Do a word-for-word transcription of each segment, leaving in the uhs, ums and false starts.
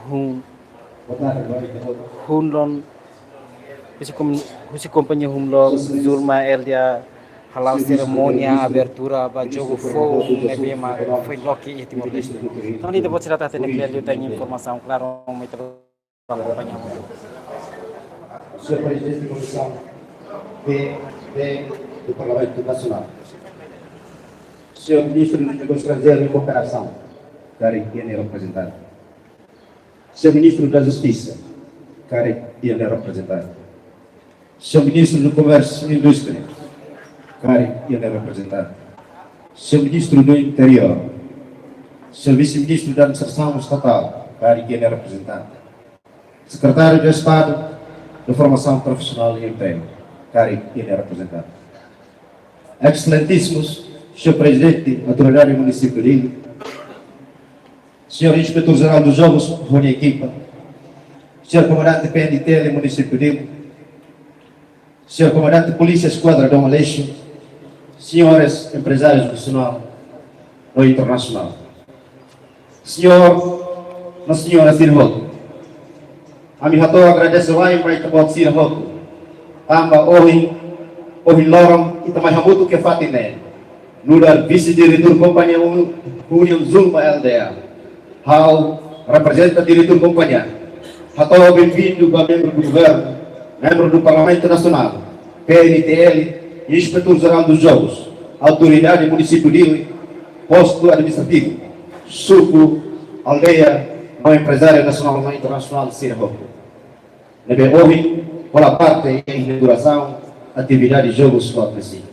hun, hun loos, husi kom-, husi kompañia hun loos Zulma L D A hala'o serimónia abertura ba jogu foun ne'ebé mak foin loke iha Timor-Leste. Entaun, ita-boot sira hatene kleur liután informasaun klaru, mai ita-boot akompaña. Señor Presidente de Comisión B, B do Parlamento Nacional. Señor Ministro de Negocios Estrangeiros y Cooperación, karik iha nia reprezentante. Señor Ministro da Justiça, karik iha nia reprezentante. Señor Ministro do Comércio e Indústria, karik iha nia reprezentante. Señor Ministro do Interior, Señor Vice-Ministro da Administração Estatal, karik iha nia reprezentante. Secretário de Estado da Formação Profissional e Emprego, karik iha nia reprezentante. Excelentíssimos, Señor Presidente, Autoridade Município Dili, Señor Inspetór Jerál dos Jogos, ho nia ekipa, Señor Komandante P N D T L Município Dili, Señor Komandante Polísia Eskuadra Dom Aleixo, señores emprezárius nasionál no internasionál. Señór no señora sira hotu, ami hato'o agradese wa'in ba ita-boot sira hotu, tanba ohin, ohin loron ita mai hamutuk iha fatin ne'e, nu'udar vise-diretór kompañia Un-, União Zulma L D A. Ha'u reprezenta diretór kompañia, hato'o benvindu ba membru do governu, membru do Parlamentu Nasionál, P N T L, Inspetór Jerál dos Jogos, Autoridade Município Dili, Postu Administrativu, Suku, Aldeia, no emprezáriu nasionál no internasionál sira hotu ne'ebé ohin hola parte iha inaugurasaun atividade jogu slot machine.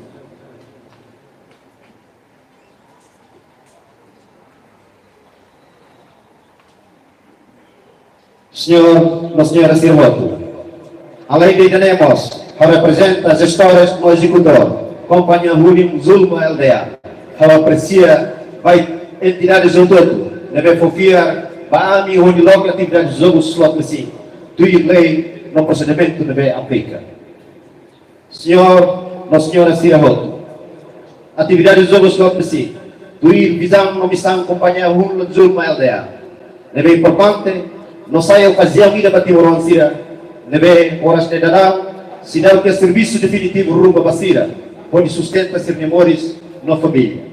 Señór no señora sira hotu, alende ida-ne'e mós, ha'u reprezenta jestores no ezekutór kompañia União Zulma L D A. Ha'u apresia ba entidades hotu-hotu ne'ebé fó fiar ba ami hodi loke atividade jogu slot machine tuir lei no prosedimentu ne'ebé aplika. Señór no señora sira hotu, atividade jogu slot machine tuir vizaun no misaun kompañia União Zulma L D A ne'ebé importante no sai okaziaun ida ba timoroan sira ne'ebé oras ne'e daudaun seidauk iha servisu definitivu ruma ba sira hodi sustenta sira-nia moris no família.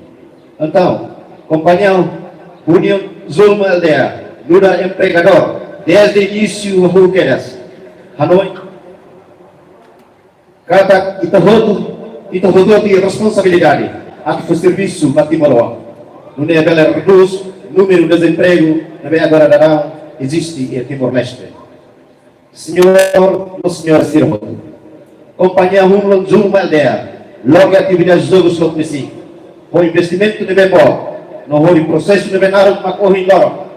Entaun, kompañia União Zulma L D A nu'udar empregadór dezde inísiu hahú kedas, hanoin katak ita hotu, ita hotu-hotu iha responsabilidade atu fó servisu ba timoroan, nune'e bele redús númeru dezempregu ne'ebé agora daudaun eziste iha Timor-Leste. Señór no señora sira hotu, kompañia União Zulma L D A loke atividade jogu slot machine ho investimentu ne'ebé boot no hodi prosesu ne'ebé naruk mak ohin loron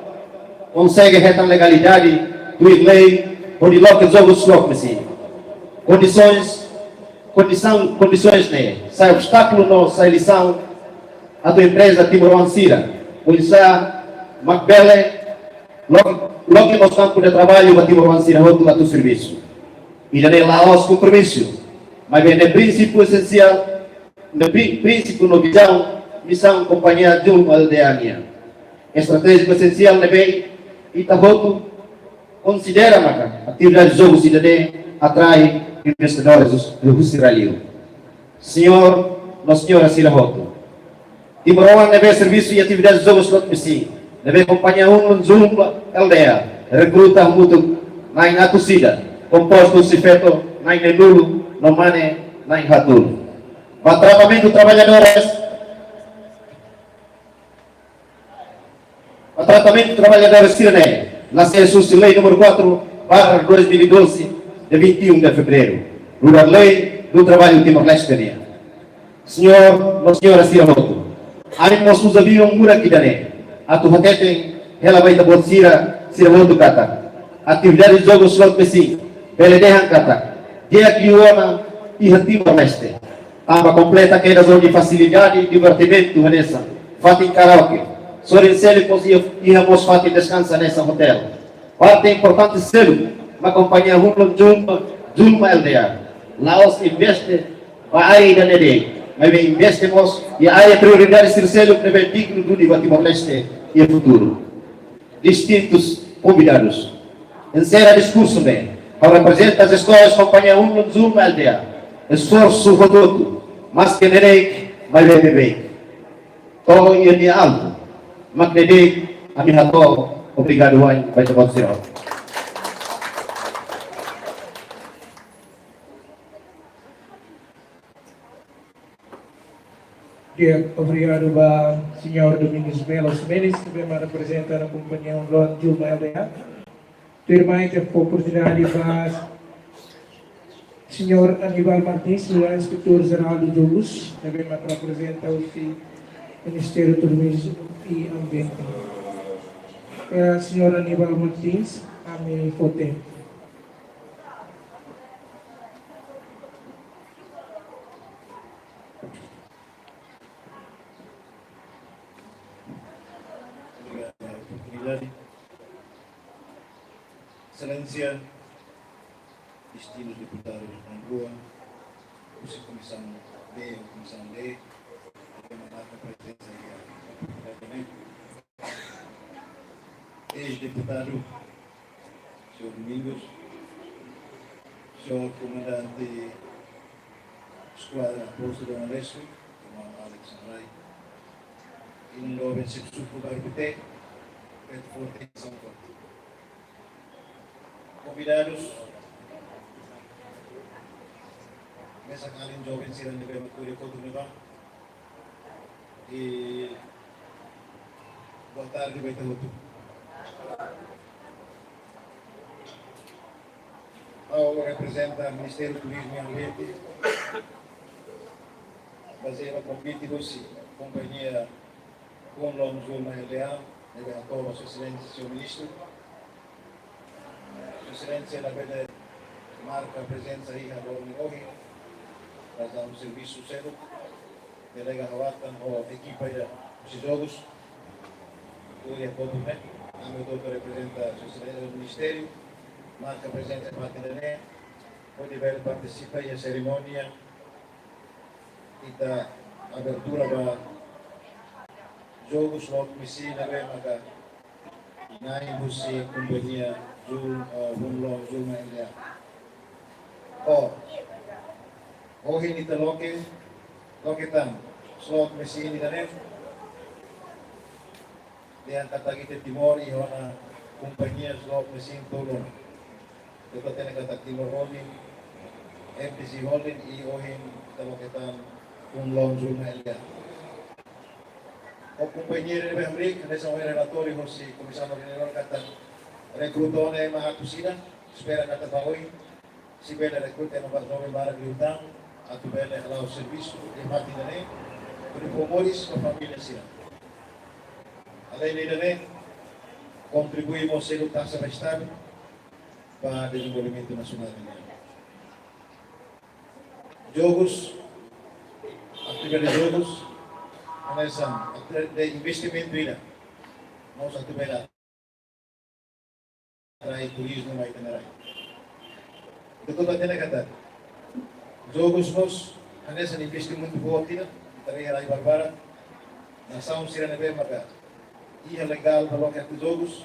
konsege hetan legalidade tuir lei hodi loke jogu slot machine. Kondisoens, kondisaun, kondisoens ne'e sai obstákulu no sai lisaun atu empreza timoroan sira, oinsá mak bele loke, loke mós kampu de traballu ba timoroan sira hotu atu servisu. Ida-ne'e la'ós kompromisu, maibé ne'e prinsípiu esensiál, ne'e pri-, prinsípiu no vizaun, misaun kompañia Zulma L D A nian. Estratéjiku esensiál ne'ebé ita hotu konsidera maka atividade jogu sira-ne'e atrai investidores husi rai-li'ur. Señór no señora sira hotu, timoroan ne'ebé servisu iha atividade jogu slot machine ne'ebé kompañia União Zulma L D A rekruta hamutuk na'in atus ida, kompostu husi feto na'in neenulu no mane na'in haatnulu. Ba tratamentu traballadores, ba tratamentu traballadores sira-ne'e, la sei husi lei número quatro barra dois mil e doze, de vinte e um de fevereiro, nu'udar lei do trabalho Timor-Leste nian. Señór no señora sira hotu, ami mós uza liafuan murak ida-ne'e atu hateten hela ba ita-boot sira, sira hotu katak atividade jogu slot machine bele dehan katak di'ak liu ona iha Timor-Leste, tanba kompleta kedas ho nia fasilidade divertimentu hanesan fatin karaoke, sorin seluk mós iha, iha mós fatin deskansa hanesan hotel. Parte importante seluk mak kompañia União Zulma, Zulma L D A la'ós investe ba área ida-ne'e de'it, maibé investe mós iha área prioridade sira seluk ne'ebé dignu duni ba Timor-Leste iha futuru. Distintus konvidadus. Ensera diskursu ne'e, ha'u reprezenta jestoris Kompañia Hunlon Zulma Aldeia. Esforsu hotu-hotu, maske neineik, maibé beibeik. To'o iha nia alvu, mak ne'e de'it, ami hato'o, obrigadu wa'in ba ita-boot sira. Di'ak, obrigadu ba Señór Domingos Melo Ximenes, ne'ebé mak reprezenta Kompañia Hunlon Zulma Aldeia. Tuirmai ita fó oportunidade ba Señór Aníbal Martins, Inspetór Jerál Jogus, ne'ebé mak reprezenta husi Ministériu Turizmu i Ambiente. Eh, Señór Aníbal Martins, ami fó tempu. Obrigadu pela oportunidade. Exelénsia, distintus deputadus na rua, husi Komisaun B, Komisaun D, ne'ebé marka prezensa iha oportunidade ne'e. Eis-deputadu, señór Domingos, señór komandante eskuadra postu Dom Aleixo, irmaun Alex Anrai, i num doben sip suku Bairru Pité, Feto Forte, São Paulo. Konvidadus, mesak alin joven sira ne'ebé mak ko'alia kotuk ne'ebá, i boa tarde ba ita hotu. Ha'u reprezenta Ministériu Turizmu i Ambiente, bazeia ba konvite husi Kompañia Hunlon Zulma Aldeia, ne'ebé hato'o ba Sua Exelénsia, Señór Ministru. Sua Exelénsia labele marka prezensa iha loron ohin, razaun servisu seluk, delega ha'u-atan ho ekipa ida husi Jogus, tuir iha kotuk ne'e, ami hotu reprezenta Sua Exelénsia, Ministériu, marka prezensa iha parte ida-ne'e, hodi bele partisipa iha serimónia ita abertura ba Jogus slot machine ne'ebé maka na'in husi Kompañia Zul, eh, Hunlon Zulma Aldeia. Oh, ohin ita loke, loke tan slot machine ida-ne'e. Dehan katak ita Timor iha ona kompañia slot machine tolu. Ita hatene katak Timor Holding, M T C Holding, i ohin ita loke tan Hunlon Zulma Aldeia. Ho kompañia ne'ebé hamriik, hanesan ohin relatóriu husi Komisaun Koordenadór katak rekruta ona ema atus ida, espera katak ba oin sei bele rekruta ema ba joven barak liután, atu bele hala'o servisu iha parte ida-ne'e, hodi fó moris ba família sira. Aleinde ida-ne'e, kontribui mós selu taxa ba Estadu, ba dezenvolvimentu nasionál nian. Jogus, atividade jogus, hanesan atividade investimentu ida, mós atu bele atrai turizmu mai ita-nia rai. Ita hotu hatene katak jogus mós hanesan investimentu boot ida, ita-nia rai barbarak, nasaun sira ne'ebé maka iha legál ba loke atu jogus,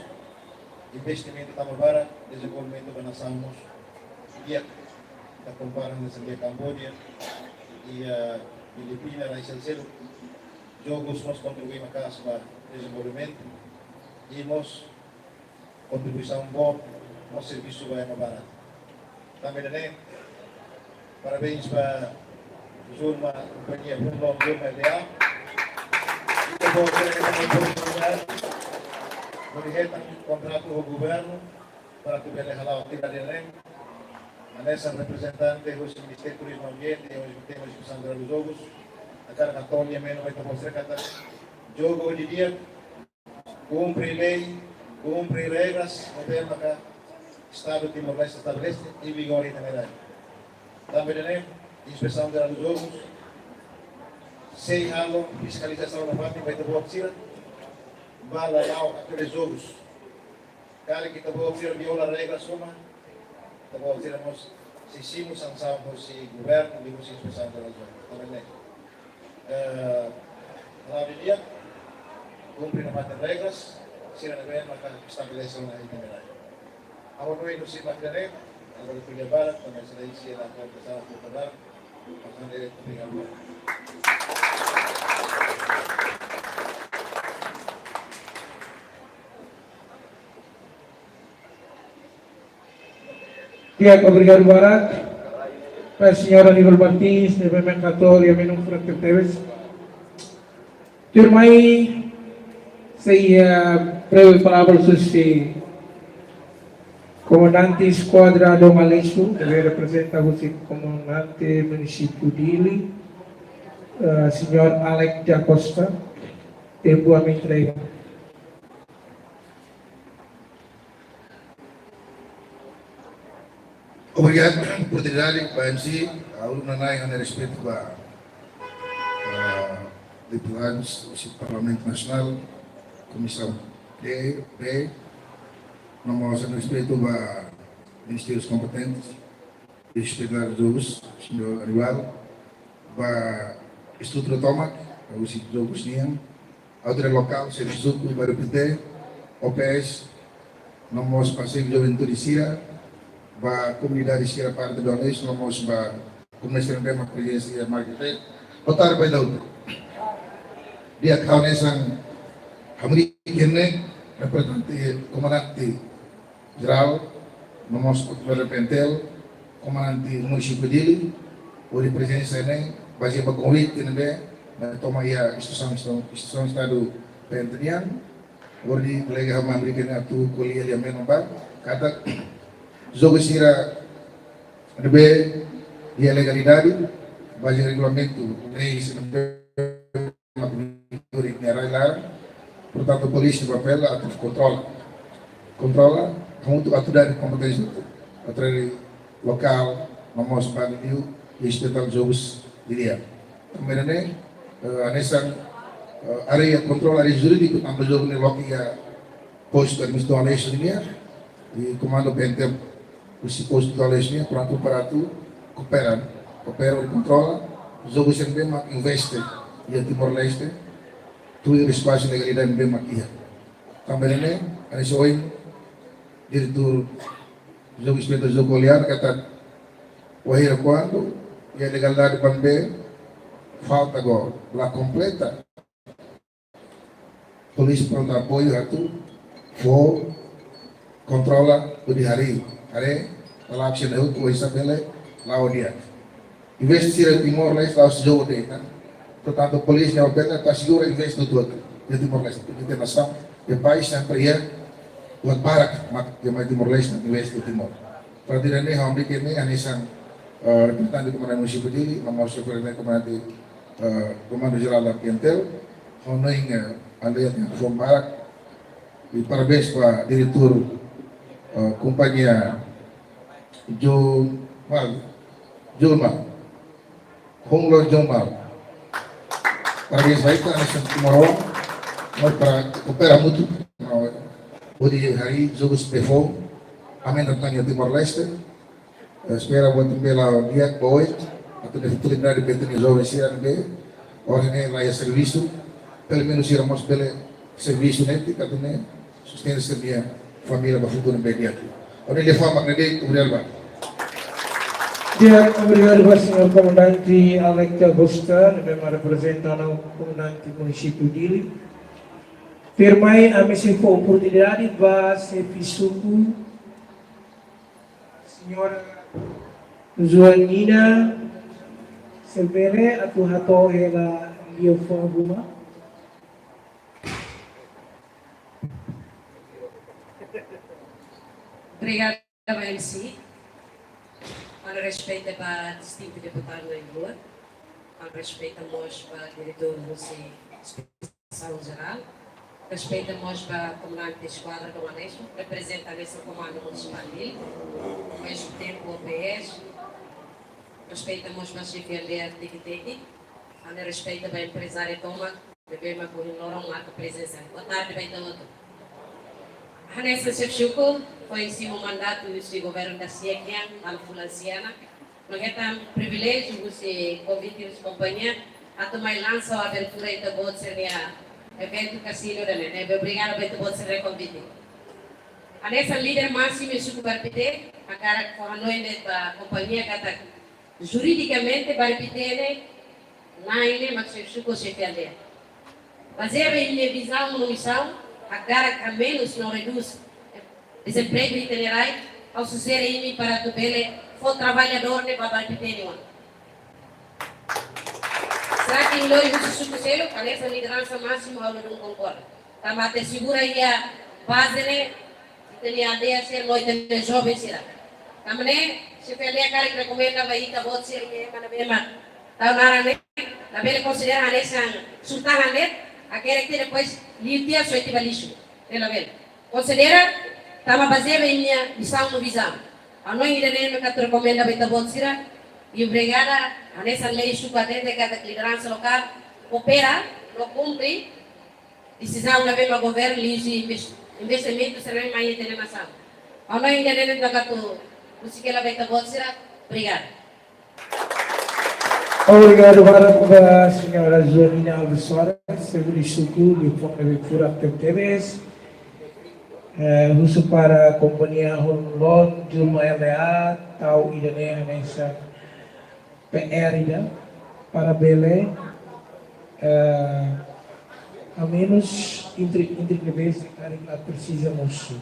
investimentu tama barak, dezenvolvimentu ba nasaun mós di'ak. Ita kompara hanesan iha Kamboja, iha Filipina, rai seluk-seluk, jogus mós kontribui maka'as ba dezenvolvimentu, i mós kontribuisaun boot, mós servisu ba ema barak. Tanba ida-ne'e, parabéns ba Zulma, Kompañia Hunlon Zulma Aldeia. Ita-boot sira hetan oportunidade hodi hetan kontratu ho governu para atu bele hala'o atividade ne'e. Hanesan reprezentante husi Ministériu Turizmu i Ambiente, i husi Inspesaun Jerál Jogus, hakarak hato'o lia-menon ba ita-boot sira katak jogu di'ak, kumpre lei, kumpre regras ne'ebé maka Estadu Timor-Leste estabelese, em vigor iha ita-nia rai. Tanba ida-ne'e, Inspesaun Jerál Jogus sei halo fiskalizasaun nafatin ba ita-boot sira, ba hala'o atividade jogus. Karik ita-boot sira viola regras ruma, ita-boot sira mós sei simu sansaun husi governu, liuhusi Inspesaun Jerál Jogus. Tanba ne'e, eh, hala'o di'ak, kumpre nafatin regras, sira ne'ebé maka estabelese ona ita-nia rai. Ha'u hanoin husi mak ne'e, agora tu dia barat, tanba sira isi la kuat besar tu barat, pasang diri tu tinggal. Di'ak, obrigadu barak ba Señór Aníbal Martins, ne'ebé mak hato'o lia-menon furak tebetebes. Tuirmai, sei, eh, breve palavra husi Komandante Eskuadra Dom Aleixo, ne'ebé reprezenta husi Komandante Munisípiu Dili, eh, Señór Alex da Costa, tempu ami entrega. Obrigadu pela oportunidade, ba M C, ha'u hanoin ha'u-nia respeitu ba, ah, deputadus husi Parlamentu Nasionál, Komisaun D, B, no mós ha'u-nia respeitu ba ministérius kompetentes, respeitu ba José, Señór Aníbal, ba estrutura tomak, ba husi José nian, autoridade lokál, servisu ku ba R P T, O P S, no mós ba servisu juventude sira, ba komunidade sira parte do Aleixo, no mós ba komunidade sira ne'ebé mak prezensa iha marketing. Boa tarde, ba ita hotu. Di'ak, ha'u hanesan hamriik ne'e, reprezentante komandante jerál, no mós P N T L, komandante munisípiu Dili, hodi prezensa ne'e, bazeia ba konvite ne'ebé, ne'e toma iha instituisaun, instituisaun Estadu P N T L nian, hodi kolega hamriik ne'e atu ko'alia lia-menon ba, katak jogu sira ne'ebé iha legalidade, bazeia regulamentu, lei sira ne'ebé mak iha rai laran. Portantu, polísia papél atu kontrola. Kontrola, hamutuk ho autoridade kompetente, autoridade lokál, no mós ba liuliu, iha Hospital José Dilia. Tanba ne'e, eh, hanesan, eh, área kontrola, área jurídiku, tanba jogu ne'e loke iha postu administrativu Aleixo nian, i komandu P N T L husi postu Aleixo nian, prontu para atu koopera, koopera i kontrola jogu sira ne'ebé mak investe iha Timor-Leste, tuir espasu legalidade ne'ebé mak iha. Tanba ne'e, hanesan ohin diretór jogu, inspetór jogu ko'alia katak, wainhira kuandu iha legalidade ba ne'ebé falta agora, la kompleta, polísia prontu apoiu atu fó kontrola, hodi haree, haree lala'ok sira ne'e hotu oinsá bele la'o di'ak. Investe sira Timor-Leste la'ós jogu de'it, kan? Portantu, polísia ne'e bele atu asegura investe hotu-hotu iha Timor-Leste, iha nasaun, iha país, sempre iha buat barak mak ema Timor-Leste investe iha Timor. Para ida-ne'e, ha'u hamriik ne'e hanesan, eh, reprezentante komandante munisípiu Dili, no mós reprezentante komandante, eh, Komandu Jerál da P N T L, ha'u hanoin, eh, aldeia tenke fó barak, i parabéns ba diretór, eh, kompañia Joma, Joma, Hunglo Joma. Parabéns ba ita, hanesan timoroan, no para koopera hamutuk, no hodi haree jogu sira ne'ebé fó, aumenta tan iha Timor-Leste, eh, espera buat ne'ebé la'o di'ak ba oin, atu iha futuru ne'ebé ita-nia joven sira ne'ebé ohin ne'e la iha servisu, pelumenus sira mós bele servisu netik, atu nune'e sustenta sira-nia família ba futuru ne'ebé di'ak. Ha'u-nia liafuan mak ne'e de'it, obrigadu barak. Di'ak, obrigadu ba Señór Komandante Alex da Costa, ne'ebé mak reprezenta ona Komandante Munisípiu Dili. Tuirmai, ami sei fó oportunidade ba xefe suku, Señora Joanina, se bele atu hato'o hela liafuan ruma. Obrigada, M C. Ha'u-nia respeitu ba distintu deputadu na'in-rua. Ha'u-nia respeitu mós ba diretór husi Inspesaun Jerál. Respeitu mós ba komandante eskuadra Dom Aleixo, reprezenta hanesan Komandu Munisipál Dili, ao mesmo tempo O P S. Respeitu mós ba xefe aldeia Tiki-Teki. Ha'u-nia respeitu ba emprezáriu tomak, ne'ebé mak ohin loron marka prezensa. Boa tarde ba ita hotu. Hanesan xefe suku, foin simu mandatu husi governu da siakian, halo fulan sia ona. No hetan priviléjiu husi konvite husi kompañia, atu mai lansa ou abertura ita-boot sira-nia eventu kasinu ida-ne'e, ne'ebé obrigada ba ita-boot sira-nia konvite. Hanesan líder másimu iha suku Baripité, hakarak fó hanoin de'it ba kompañia katak juridikamente Baripité ne'e, na'in ne'e mak xefe suku, xefe aldeia. Bazeia ba imi-nia vizaun no misaun, hakarak hamenus no redús dezempregu iha ita-nia rai, ha'u sujere imi para atu bele fó traballadór ne'e ba Baripité nia oan. Será que imi lori husi suku seluk? Hanesan lideransa másimu ha'u ladún konkorda. Tanba atu asegura iha baze ne'e, ita-nia aldeia sira no ita-nia joven sira. Tanba ne'e, xefe aldeia karik rekomenda ba ita-boot sira iha ema ne'ebé mak tau naran ne'e, labele konsidera hanesan surtahan de'it, hakerek tiha depois liu tiha soe tiha ba lixu. Ne'e labele. Konsidera tanba bazeia ba imi-nia misaun no vizaun. Ha'u hanoin ida-ne'e mak atu rekomenda ba ita-boot sira, i obrigada, hanesan lei suku hatete katak lideransa lokál koopera no kumpre desizaun ne'ebé mak governu liuhusi inves-, investimentu sira ne'ebé mai iha ita-nia nasaun. Ha'u hanoin ida-ne'e mak atu husik hela ba ita-boot sira, obrigada. Obrigadu barak ba Señora Joanina Alves Soares, xefe suku, liafuan ne'ebé furak tebetebes. Eh, husu para kompañia Honlon, Juma L A, tau ida-ne'e hanesan P R ida, para bele, eh, hamenus intrik-intrik ne'ebé karik la presiza mosu.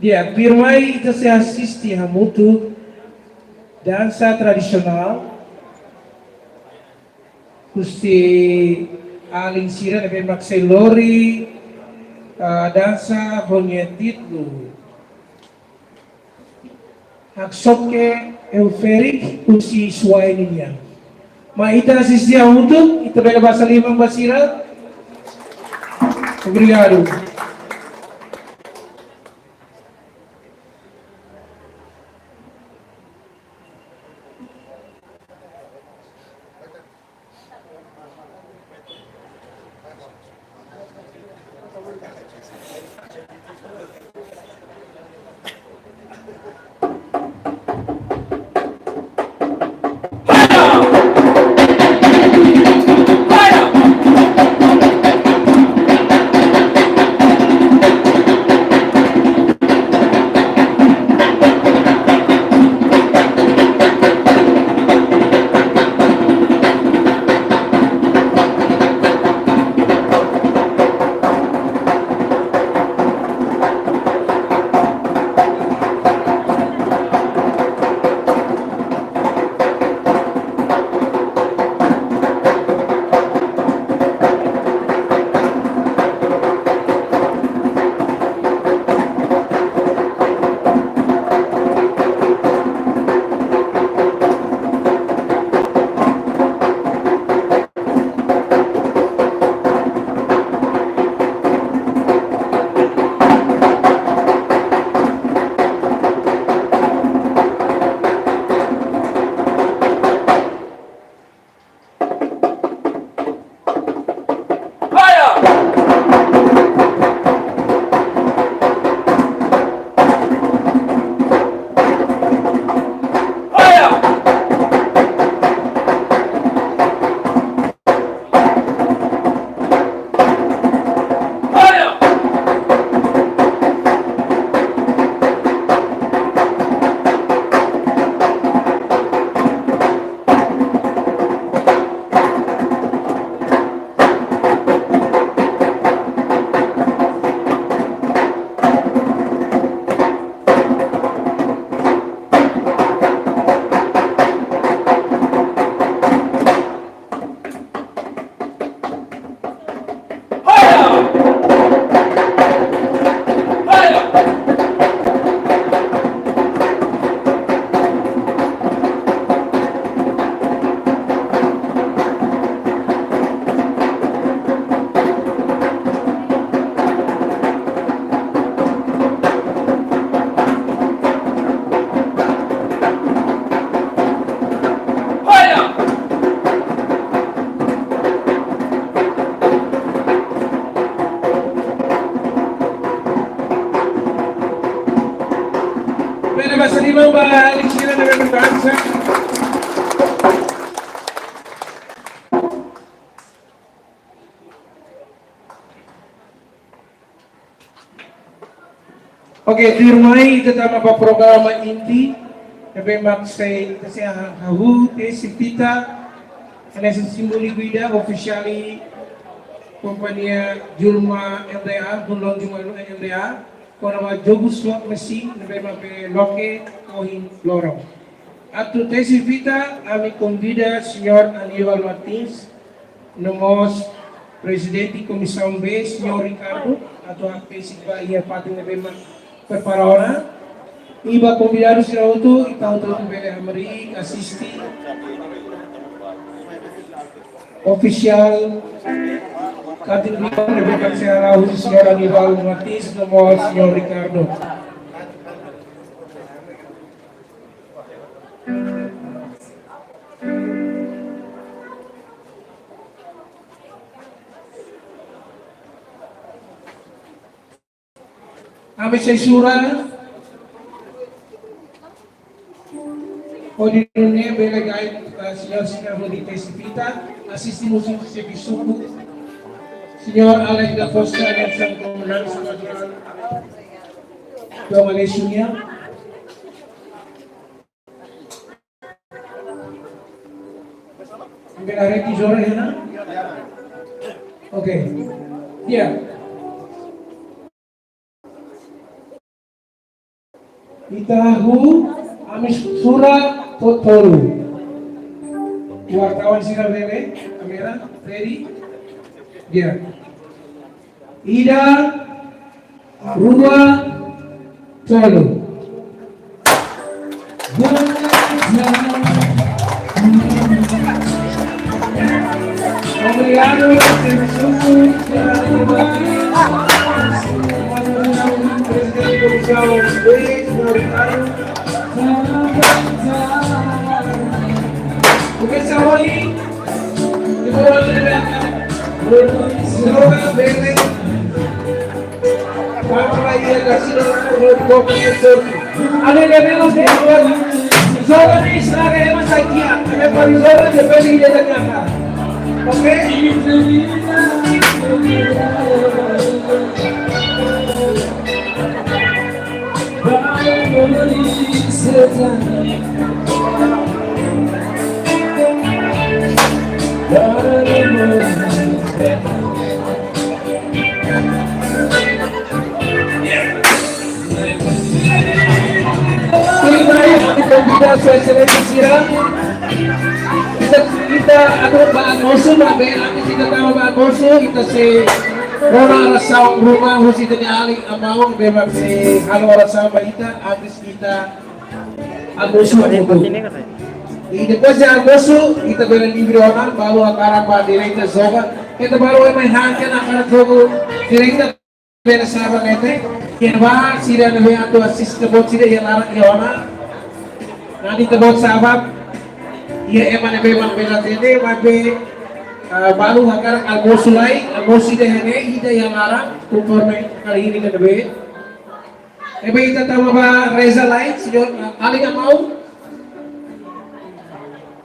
Di'ak, tuirmai ita sei asiste hamutuk dansa tradisionál husi alin sira ne'ebé mak sei lori, ah, dansa ho nia títulu Haksoke Euferik husi Suai nian. Mai ita asiste hamutuk, ita bele basa liman ba sira. Obrigadu. Bele basa liman ba alin sira ne'ebé dansa. Oke, tuirmai ita tama ba programa inti, ne'ebé mak sei, ita sei ha-, hahú tesi fita, hanesan simbóliku ida ofisiál kompañia Julma L D A, Hulon Julma L D A, kona-ba jogu slot machine, ne'ebé mak be loke ohin loron. Atu tesi fita, ami konvida Señór Aníbal Martins, no mós Prezidente Komisaun B, Señór Ricardo, atu hakbesik ba iha fatin ne'ebé mak prepara ona. I ba konvidadu sira hotu, ita hotu-hotu bele hamriik, asiste. Ofisiál kategoria ne'ebé mak sei hala'o husi Señór Aníbal Martins, no mós Señór Ricardo. Ami sei sura, hodi nune'e bele guide, eh, señór sira hodi tesi fita, asiste mós xefe suku, Señór Alex da Costa, Nelson Komandan, Señór João Aleixo nian. Bele haree tesoura iha ne'e? Oke. Di'ak. Ita hahú, ami sura to'o tolu. Wartawan sira bele, kamera, ready? Di'ak. Ida, rua, tolu. Obrigadu, Señór Suku, Prezidente Komisaun B, Señór Ricardo. Oke, Samuel. Droga, bebé. Vamos lá, e a Garcia, o corpo é todo. Ale, bebé, não tem agora. Joga na estrada, é mais aqui, ó. É para os outros, depois ele entra na casa. Ok? Terima kasih, Sua Exelénsia sira. Ita, ita atu ba almosu, maibé antes ita tama ba almosu, ita sei rona orasaun ruma husi ita-nia alin Amau, ne'ebé sei halo orasaun ba ita, antes ita almosu. I depois de almosu, ita bele livre ona, balu hakarak ba direita joga. Ita balu ema han ke hakarak joga direita, bele sa'e ba ne'e. Kena ba sira ne'ebé atu asiste, ita-boot sira iha laran iha ona. Nadi ita-boot sa'e ba, iha ema ne'ebé mak bele atende, maibé, ah, balu hakarak almosu lai, almosu ida iha ne'e, ida iha laran, konforme kali ini ne'ebé. Ne'ebé ita tama ba reza lai, señór, ah, alin Amau.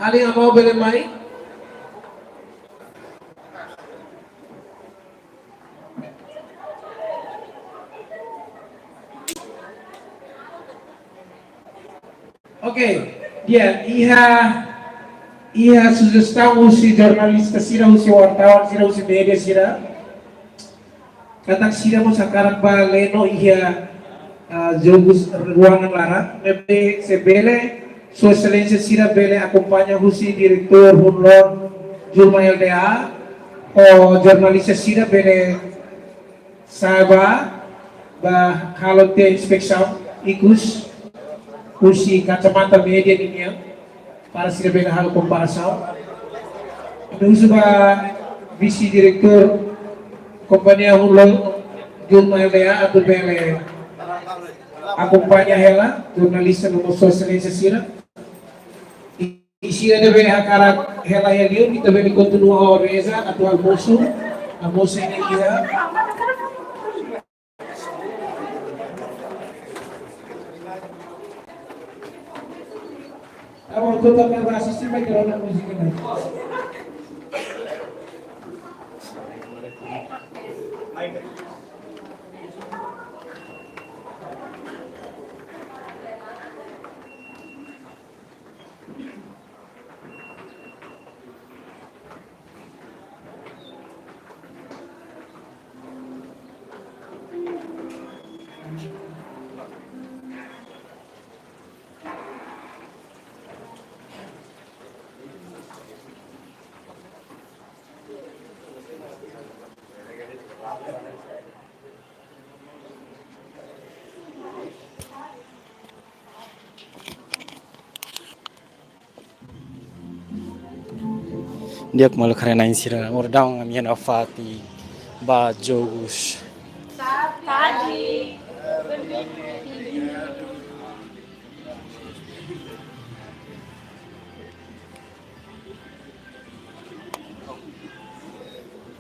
Alin Amau bele mai. Oke, di'ak, iha, iha sujestaun husi jornalista sira, husi wartawan sira, husi média sira. Katak sira mós hakarak ba leno iha, ah, jogus ruangan laran, ne'ebé se bele, Sua Exelénsia sira bele akompaña husi diretór Hulon Julma L D A, ho jornalista sira bele sa'e ba, ba halo tiha inspesaun ikus husi kacamata média ninian, para sira bele halo komparasaun. Ami husu ba vise-diretór kompañia Hulon Julma L D A atu bele akompaña hela jornalista no mós Sua Exelénsia sira. I sira ne'ebé hakarak hela iha liur, ita bele kontinua ho reza atu almosu, almosu ne'e iha. Tá bom, tô tocando lá, assiste, vai ter uma música, né? Aí, cara. Di'ak maluk haree-na'in sira, agora daudaun ami iha fatin ba jogus.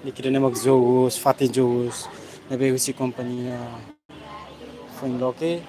Ne'e ida-ne'e mak jogus, fatin jogus ne'ebé husi kompañia Foin Loke.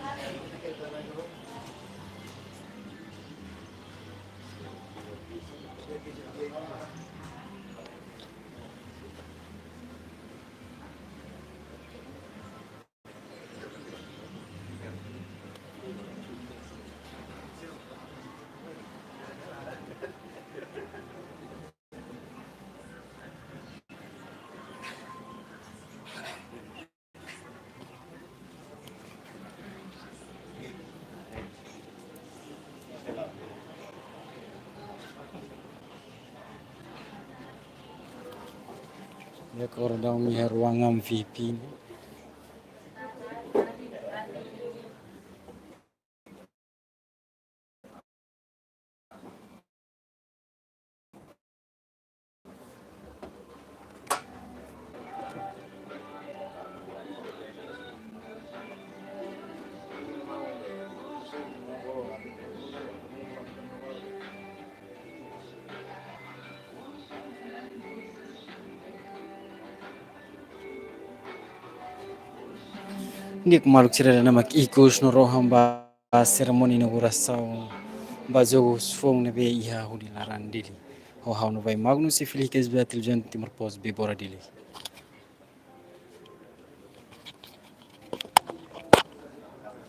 Ne'e agora daudaun ami iha ruangan V I P ne'e. Di'ak maluk sira, ida-ne'e mak ikus no rohan ba serimónia inaugurasaun ba jogus foun ne'ebé iha hodi laran Dili. Ho ha'u Novai Magnus, husi Filipe Queiroz, Televizaun Timor Post, Bebora, Dili.